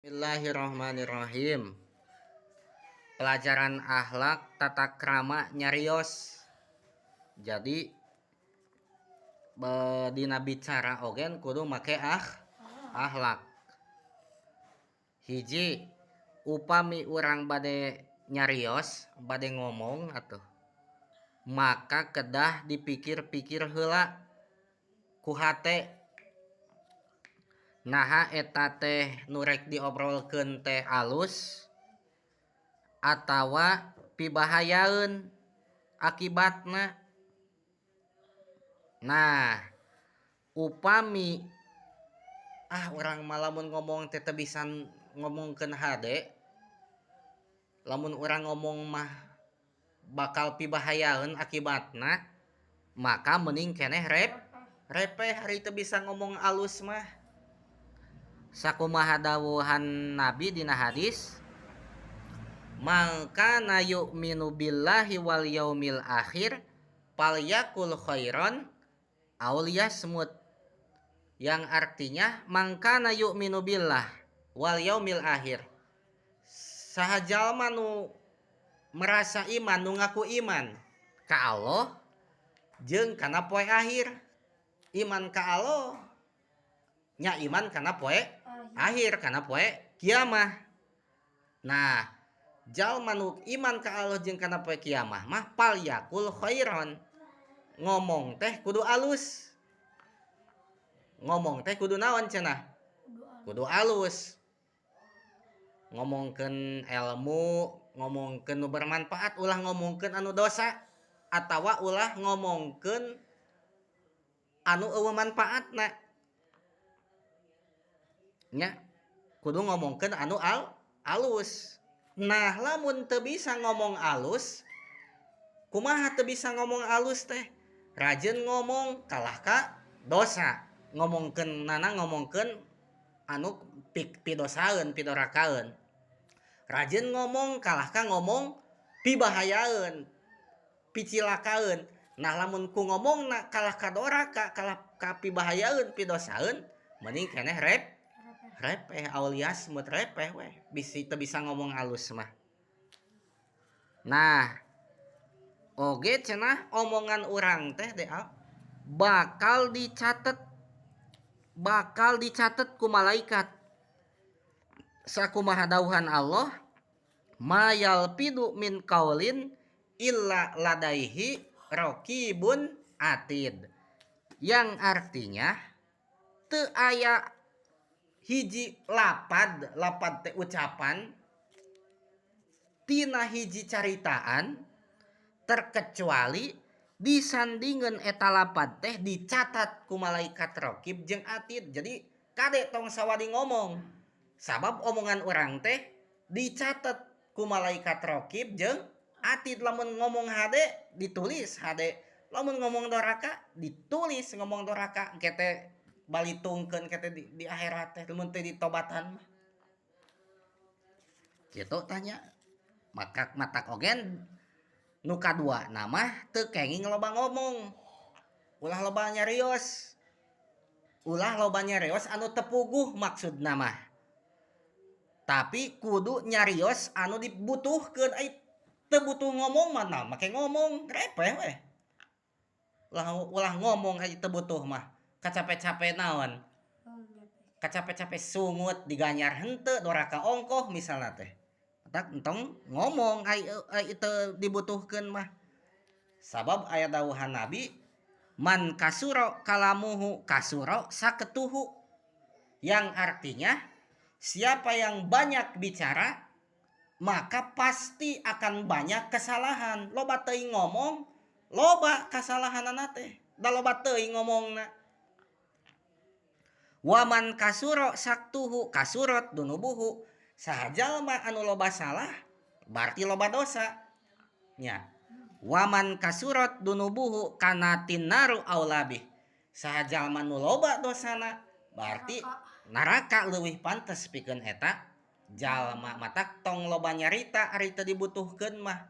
Bismillahirrahmanirrahim. Pelajaran akhlak tata krama nyarios. Jadi dina bicara oge kudu make akhlak. Hiji, upami urang bade nyarios, bade ngomong atuh, maka kedah dipikir-pikir heula ku hate. Naha eta teh nu rek diobrolkeun teh alus atawa pibahayaeun akibatna. Nah, upami urang mah lamun ngomong teh teu bisa ngomongkeun hade, lamun urang ngomong mah bakal pibahayaeun akibatna, maka mending keneh repeh ari teu bisa ngomong alus mah. Sakumaha dawuhan Nabi dina hadis, "Man kana yu'minu billahi wal yaumil akhir falyaqul khairan aw liyasmut." Yang artinya man kana yu'minu billah wal yaumil akhir. Saha jalma nu merasa iman, nu ngaku iman ka Allah jeung kana poe akhir. Iman ka Allah nya iman kana poe akhir, kana poe kiamah. Nah, jalma nu iman ka Allah jeung kana poe kiamah mah falyaqul khairan. Ngomong teh kudu alus. Ngomong teh kudu naon cenah? Kudu alus. Ngomongkeun ilmu, ngomongkeun nu bermanfaat, ulah ngomongkeun anu dosa atawa ulah ngomongkeun anu euweuh manfaatna. Nya kudu ngomongkeun anu alus. Nah, lamun teu bisa ngomong alus, kumaha teu bisa ngomong alus teh? Rajin ngomong kalah ka dosa. Ngomongkeun nana ngomongkeun anu pidosaeun, pidorakaeun. Rajin ngomong kalah ka ngomong pibahayaeun, picilakaeun. Nah, lamun ku ngomongna kalah ka doraka, kalah ka pibahayaeun, pidosaeun, mending keneh repeh alias mut repeh weh, bisi teu bisa ngomong alus mah. Nah, oge cenah omongan urang teh bakal dicatet, bakal dicatet ku malaikat. Sakumaha dawuhan Allah, ma yalfidu min qaulin illa ladaihi raqibun atid. Yang artinya teu aya hiji lapad, lapad teh ucapan tina hiji caritaan terkecuali disandingan eta lapad teh dicatat ku malaikat raqib jeung atid. Jadi kade tong sawadi ngomong, sabab omongan urang teh dicatat ku malaikat raqib jeung atid. Lamun ngomong hade ditulis hade, lamun ngomong doraka ditulis ngomong doraka, kete balitungkeun kete di akhirat teh lamun teu ditobatan mah. Kitu tanya. Maka matak ogen nu kadua nama teu kenging loba ngomong. Ulah loba nyarios. Ulah loba nyarios anu teu puguh maksudna mah. Tapi kudu nyarios anu dibutuhkeun. Ai teu butuh ngomong mah nah make ngomong repeh weh. Ulah ngomong ai teu butuh mah. Kacape-cape naon? Kacape-cape sungut diganyar henteu doraka ongkoh misalna teh. Tak entong ngomong ai teu dibutuhkeun mah. Sabab aya dawuhan Nabi, man kasuro kalamuhu kasuro saketuhu. Yang artinya siapa yang banyak bicara maka pasti akan banyak kesalahan. Loba teuing ngomong, loba kasalahanana teh. Da loba teuing ngomongna. Waman kasuro saktuhu kasurot dunubuhu. Saha jalma anu loba salah berarti loba dosa. Nya. Waman kasurot dunubuhu kanatin naru aulabih. Saha jalma nu loba dosana berarti neraka leuwih pantes pikeun eta jalma. Matak tong loba nyarita ari teu dibutuhkeun mah.